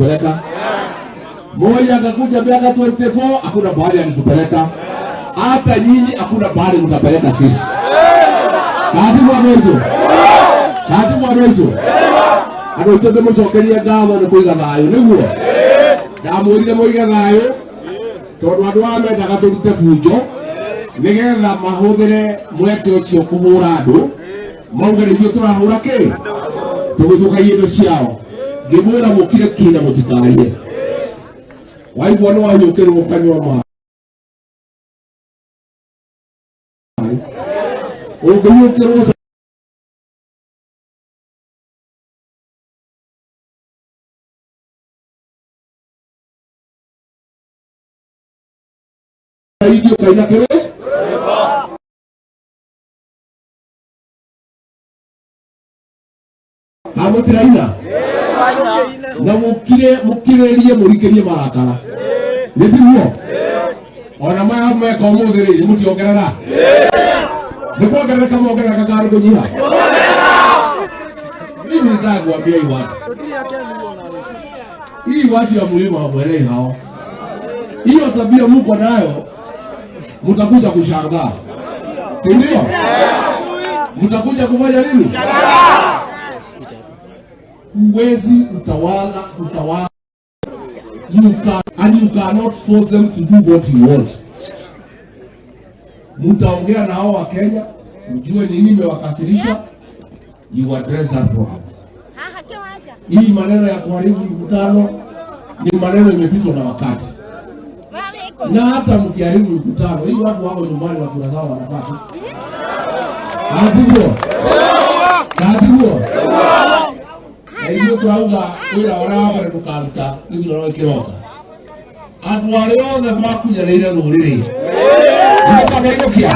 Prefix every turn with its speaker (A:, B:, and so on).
A: alitupeleka. Moi akakuja miaka 24, hakuna pahali alitupeleka. Hata nyinyi hakuna pahali mtapeleka sisi. Katibu andũ aitũ, katibu andũ aitũ, andũ aitũ ndĩmũcokerie ngatho nĩ kũiga thayũ, nĩguo ndamwĩrire mũige thayũ tondũ andũ aya mendaga tũrute bunjo nĩgetha mahũthĩre mweke ũcio kũhũra andũ mauge nĩ ithuĩ tũrahũra kĩ tũgĩthũkagia indo ciao. Ngĩmwĩra mũkire ki na mũtikarie. Waigua nĩ wahiũkĩrwo ũkanyua maĩ, ũngĩhiũkĩrwo zaidi ũkaina kĩrĩ amũtiraina na mũkire mũkirĩrie mũrikĩrie marakara nĩ tiguo ona maya meka ũmũthĩ rĩ mũtiongerera nĩ kuongerereka mongerereka kana nĩ kũnyiha. Mimi nitaka kuambia hii watu, hii watu ya mlima hamwelewi hao. Hiyo tabia muko nayo, mtakuja kushangaa, si ndio? Mtakuja kufanya nini? Huwezi utawala utawala, you can, and you cannot force them to do what you want. Mtaongea na hao wa Kenya, mjue nini imewakasirisha, you address that problem. Hii maneno ya kuharibu mikutano ni maneno imepitwa na wakati, na hata mkiharibu mikutano hii, watu wako nyumbani na kura zao wanapata atiguo atiguo na ithuĩ tũrauga wĩra ũrĩa wa mbere ndũkaruta gĩthurano gĩkĩroka andũ arĩa othe makunyanĩire rũrĩrĩ nĩmũkamainũkia.